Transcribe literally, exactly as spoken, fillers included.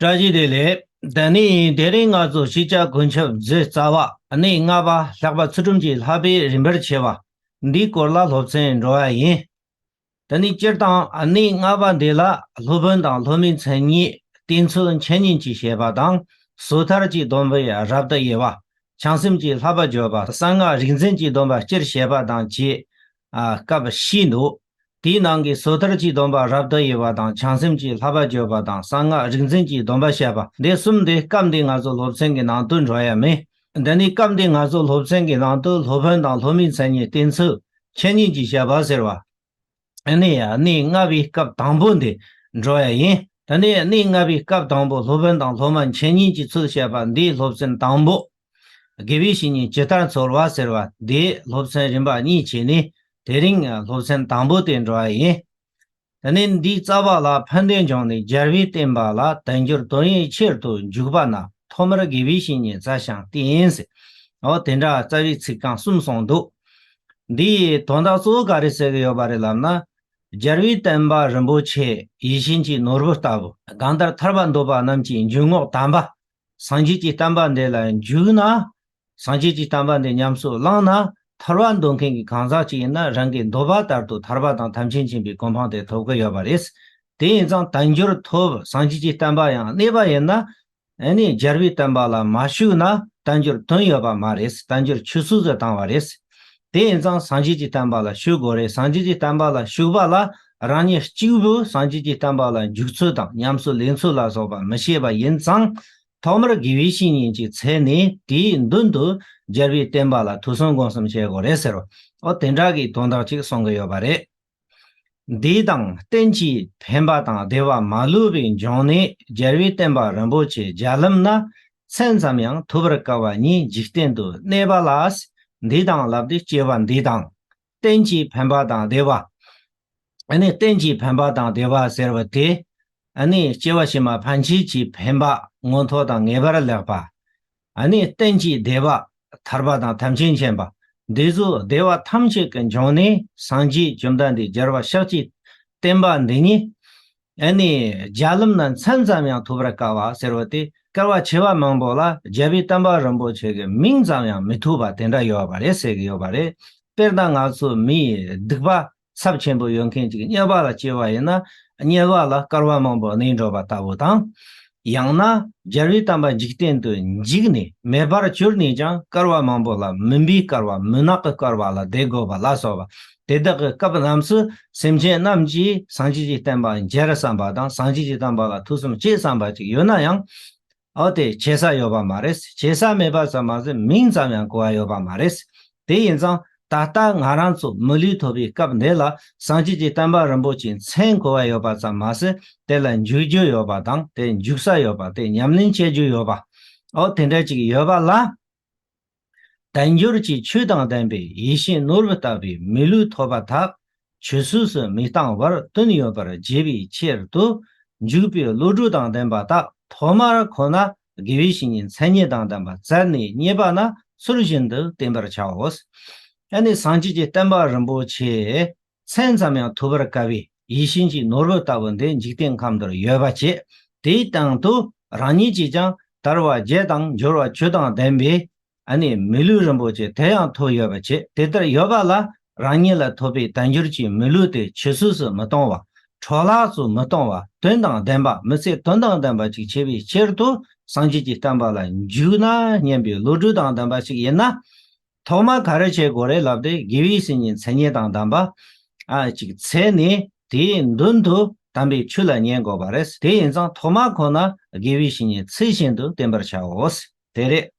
བཀྲ་ཤིས་བདེ་ལེགས། ད་ནི་དེ་རིང་ང་ཚོ་ཤེས་བྱ་གོ་ཆོད་མཛོད་རྩ་བ་གནས་ལྔ་པ་ལྷག་པ་ཚུལ་ཁྲིམས་ཀྱི་བསླབ་པའི་རིམ་པར་ཕྱེ་བ་འདིའི་སྐོར་ལ་སློབ་ཚན་འགྲོ་བ་ཡིན། ད་ནི་སྤྱིར་བཏང་གནས་ལྔ་པ་འདི་ལ་སློབ་དཔོན་དང་སློབ་མའི་མཚན་ཉིད། བསྟེན་ཚུལ་འཆད་ཉན་གྱི་བཤད་པ་དང་། སོ་ཐར་གྱི་སྡོམ་པའི་རབ་ཏུ་དབྱེ་བ། བྱང་སེམས་ཀྱི་བསླབ་པ་བརྗོད་པ། གསང་སྔགས་རིག་འཛིན་གྱི་སྡོམ་པ་སྤྱིར་བཤད་པ་དང་བཅས། ཨ། སྐབས་བཞི་འདུག་དེའི་ནང་གི་སོ་ཐར་གྱི་སྡོམ་པ་རབ་ཏུ་དབྱེ་བ་དང་། བྱང་སེམས་ཀྱི་བསླབ་པ་བརྗོད་པ་དང་། གསང་སྔགས་རིག་འཛིན་གྱི་སྡོམ་པ་བཤད་པ། འདི་གསུམ་འདི་སྐབས་འདི་ང་ཚོ་སློབ་ཚན་གྱི་ནང་དུ་འགྲོ་ཡ་མེད། འདི་ནི་སྐབས་འདི་ང་ཚོ་སློབ་ཚན་གྱི་ནང་དུ་སློབ་དཔོན་དང་སློབ་མའི་མཚན་ཉིད། བསྟེན་ཚུལ། འཆད་ཉན་གྱི་བཤད་པ་ཟེར་བ། ཨ་ནི་གནས་ལྔ་པའི་སྐབས་དང་པོ་འདི་འགྲོ་ཡ་ཡིན། ད་ནི་གནས་ལྔ་པའི་སྐབས་དང་པོ་སློབ་དཔོན་དང་སློབ་མ་འཆད་ཉན་གྱི་ཚུལ་བཤད་པ་འདིའི་སློབ་ཚན་དང་པོ། དགེ་བའི་བཤེས་གཉེན་ཇི་ལྟར་འཚོལ་བ་ཟེར་བ་འདིའི་སློབ་ཚན་རིམ་པ་གཉིས་བྱས་ནས། དེ་རིང་སློབ་ཚན་དང་པོ་དེ་འགྲོ་ཡ་ཡིན། ད་ནི་འདིའི་རྩ་བ་ལ་ཕན་བདེའི་འབྱུང་གནས་རྒྱལ་བའི་བསྟན་པ་ལ་དལ་འབྱོར་དོན་ཡོད་ཕྱིར་དུ་འཇུག་པ་ན། ཐོག་མར་དགེ་བའི་བཤེས་གཉེན་བཙལ་ཞིང་བསྟེན་ཟེར། འོ་དེ་འདྲ་རྩ་བའི་ཚིག་རྐང་གསུམ་གསུངས་འདུག་འདིའི་དོན་དག་གཙོ་བོ་ག་རེ་ཟེར་གྱི་ཡོད་པ་རེད་ལབ་ན། རྒྱལ་བའི་བསྟན་པ་རིན་པོ་ཆེ་ཡིད་བཞིན་གྱི་ནོར་བུ་ལྟ་བུ། གང་ལྟར་ཐར་པ་འདོད་པ་རྣམས་ཀྱི་འཇུག་ངོགས་དམ་པ། སངས་རྒྱས་ཀྱི་བསྟན་པ་འདི་ལ་འཇུག་ན། སངས་རྒྱས་ཀྱི་བསྟན་པ་འདི་ཉམས་སུ་བླངས་ན། ཐར་པ་འདོད་མཁན་གྱི་གང་ཟག་ཅིག་ཡིན་ན་རང་གི་འདོད་པ་ལྟར་དུ་ཐར་པ་དང་ཐམས་ཅད་མཁྱེན་པའི་གོ་འཕང་དེ་ཐོབ་ཀྱི་ཡོད་པ་རེད། དེ་ཡིན་ཙང་དལ་འབྱོར་ཐོབ། སངས་རྒྱས་ཀྱི་བསྟན་པ་ཡང་གནས་པ་ཡིན་ན། ཨ་ནི་རྒྱལ་བའི་བསྟན་པ་ལ་མ་ཞུགས་ན་དལ་འབྱོར་དོན་ཡོད་པ་མ་རེད། དལ་འབྱོར་ཆུད་ཟོས་སུ་བཏང་བ་རེད། དེ་ཡིན་ཙང་སངས་རྒྱས་ཀྱི་བསྟན་པ་ལ་ཞུགས་དགོས་རེད། སངས་རྒྱས་ཀྱི་བསྟན་པ་ལ་ཞུགས་པ་ལ་རང་ཉིད་གཅིག་པུས་སངས་རྒྱས་ཀྱི་བསྟན་པ་ལ་འཇུག་ཚུལ་དང་ཉམས་སུ་ལེན་ཚུལ་ལ་སོགས་པ་མི་ཤེས་པ་ཡིན་ཙང་། ཐོག་མར་དགེ་བའི་བཤེས་གཉེན་ཅིག་འཚོལ་ནས་དེའི་མདུན་དུ་རྒྱལ་བའི་བསྟན་པ་ལ་ཐོས་བསམ་སྒོམ་གསུམ་བྱེད་དགོས་རེད་ཟེར་བ། འོ་དེ་འདྲ་གི་དོན་དག་ཅིག་གསུང་གི་ཡོད་པ་རེད། འདི་དང་རྟེན་ཅིང་ཕན་པ་དང་བདེ་བ་མ་ལུས་པའི་འབྱུང་གནས་རྒྱལ་བའི་བསྟན་པ་རིན་པོ་ཆེ་བརྒྱ་ལམ་ན། མཚན་ཙམ་ཡང་ཐོབ་པར་དཀའ་བ་ཉིད་འཇིག་རྟེན་དུ་གནས་པ་ལ། འདི་དང་ལབ་སྟེ་སྐྱེ་བ་འདི་དང་། རྟེན་ཅིང་ཕན་པ་དང་བདེ་བ། ཨ་ནི་རྟེན་ཅིང་ཕན་པ་དང་བདེ་བ་ཟེར་བ་དེ། ཨ་ནི་སྐྱེ་བ་ཕྱི་མ་ཕན་ཆད་ཀྱི་ཕན་པ་མངོན་མཐོ་དང་ངེས་པར་ལེགས་པ། ཨ་ནི་རྟེན་ཅིང་བདེ་བ་ཐར་པ་དང་ཐམས་ཅད་མཁྱེན་པ། འདི་ཚོ་བདེ་བ་ཐམས་ཅད་ཀྱི་འབྱུང་གནས་སངས་རྒྱས་བཅོམ་ལྡན་འདས་རྒྱལ་བ་ཤཱཀྱའི་བསྟན་པ་འདི་ཉིད། ཨ་ནི་བརྒྱ་ལམ་ན་མཚན་ཙམ་ཡང་ཐོབ་པར་དཀའ་བ་ཟེར་བ་དེ། སྐལ་བ་བྱེ་བ་མང་པོ་ལ་རྒྱལ་བའི་བསྟན་པ་རིན་པོ་ཆེ་གི་མིང་ཙམ་ཡང་མི་ཐོབ་པ་དེ་འདྲ་ཡོད་པ་རེད་ཟེར་གྱི་ཡོད་པ་རེད། དཔེར་ན་ང་ཚོ་མིའི་སྡིག་པ་ཚབས་ཆེན་པོ་ཡོད་མཁན་ཅིག་དམྱལ་བ་ལ་སྐྱེ་བ་ཡིན་ན། དམྱལ་བ་ལ་བསྐལ་པ་མང་པོ་གནས་འགྲོ་བ་ལྟ་བུ་དང་། ཡང་ན་རྒྱལ་བའི་བསྟན་པ་འཇིག་རྟེན་དུ་འཇིག་ནས་མེད་པར་གྱུར་ནས་ཀྱང་བསྐལ་པ་མང་པོ་ལ་མུན་པའི་བསྐལ་པ། མུན་ནག་གི་བསྐལ་པ་ལ་བསྡད་དགོས་པ་ལ་སོགས་པ། དེ་དག་གི་སྐབས་རྣམས་སུ་སེམས་ཅན་རྣམས་ཀྱིས་སངས་རྒྱས་ཀྱི་བསྟན་པ་མཇལ་བསམ་པ་དང་། སངས་རྒྱས་ཀྱི་བསྟན་པ་ལ་ཐོས་བསམ་བྱེད་བསམ་པ་ཅིག་ཡོད་ན་ཡང་། འོ་དེ་བྱེད་ས་ཡོད་པ་མ་རེད། བྱེད་ས་མེད་པ་ཙམ་མ་ཟད་མིང་ཙམ་ཡང་གོ་བ་ཡོད་པ་མ་རེད། དེ་ཡིན་ཙང་ད་ལྟ་ང་རང་ཚོ་མི་ལུས་ཐོབ་པའི་སྐབས་འདི་ལ་སངས་རྒྱས་ཀྱི་བསྟན་པ་རིན་པོ་ཆེའི་མཚན་གོ་བ་ཡོད་པ་ཙམ་མ་ཟད། དེ་ལ་འཇུག་རྒྱུ་ཡོད་པ་དང་། དེ་འཇུག་ས་ཡོད་པ། དེ་ཉམས་ལེན་བྱེད་རྒྱུ་ཡོད་པ། འོ་དེ་འདྲ་ཅིག་ཡོད་པ་ལ། དལ་འབྱོར་གྱི་ཆོས་དང་ལྡན་པའི་ཡིད་བཞིན་ནོར་བུ་ལྟ་བུའི་མི་ལུས་ཐོབ་པ་དག་ཆུད་ཟོས་སུ་མི་བཏང་བར་དོན་ཡོད་པར་བྱེད་པའི་ཕྱིར་དུ། འཇུག་པའི་བློ་གྲོས་དང་ལྡན་པ་དག་ཐོག་མར་ཁོ་ན་དགེ་བའི་བཤེས་གཉེན་མཚན་ཉིད་དང་ལྡན་པ་བཙལ་ནས་རྙེད་པ་ན་ཚུལ་བཞིན་དུ་བསྟེན་པར་བྱའོ། ཨ་ནི་སངས་རྒྱས་ཀྱི་བསྟན་པ་རིན་པོ་ཆེ་མཚན་ཙམ་ཡང་ཐོབ་པར་དཀའ་བའི་ཡིད་བཞིན་གྱི་ནོར་བུ་ལྟ་བུ་འདི་འཇིག་རྟེན་ཁམས་འདིར་ཡོད་པ་བྱས། དེའི་སྟེང་དུ་རང་ཉིད་ཀྱིས་ཀྱང་དལ་བ་བརྒྱད་དང་འབྱོར་བ་བཅུ་དང་ལྡན་པའི་ཨ་ནི་མི་ལུས་རིན་པོ་ཆེ་དེ་ཡང་ཐོབ་ཡོད་པ་བྱས། དེ་ལྟར་ཡོད་པ་ལ་རང་ཉིད་ལ་ཐོབ་པའི་དལ་འབྱོར་གྱི་མི་ལུས་དེ་ཆུད་ཟོས་སུ་མི་གཏོང་བ། འཕྲོ་བརླག་ཏུ་མི་གཏོང་བ། དོན་དང་ལྡན་པ། མི་ཚེ་དོན་དང་ལྡན་པ་ཅིག་བྱེད་པའི་ཕྱིར་དུ་སངས་རྒྱས་ཀྱི་བསྟན་པ་ལ་འཇུག་ན་སྙམ་པའི་བློ་གྲོས་དང་ལྡན་པ་ཞིག་ཡིན་ན། ཐོག་མ་ག་རེ་བྱེད་དགོས་རེད་ལབ་དུས་དགེ་བའི་བཤེས་གཉེན་མཚན་ཉིད་དང་ལྡན་པ་ཨ་ཅིག་འཚོལ་ནས་དེའི་མདུན་དུ་དམ་པའི་ཆོས་ལ་ཉན་དགོས་པ་རེད། དེ་ཡིན་ཙང་ཐོག་མ་ཁོ་ན་དགེ་བའི་བཤེས་གཉེན་ཚུལ་བཞིན་དུ་བསྟེན་པར་བྱའོ། དེ་རེད།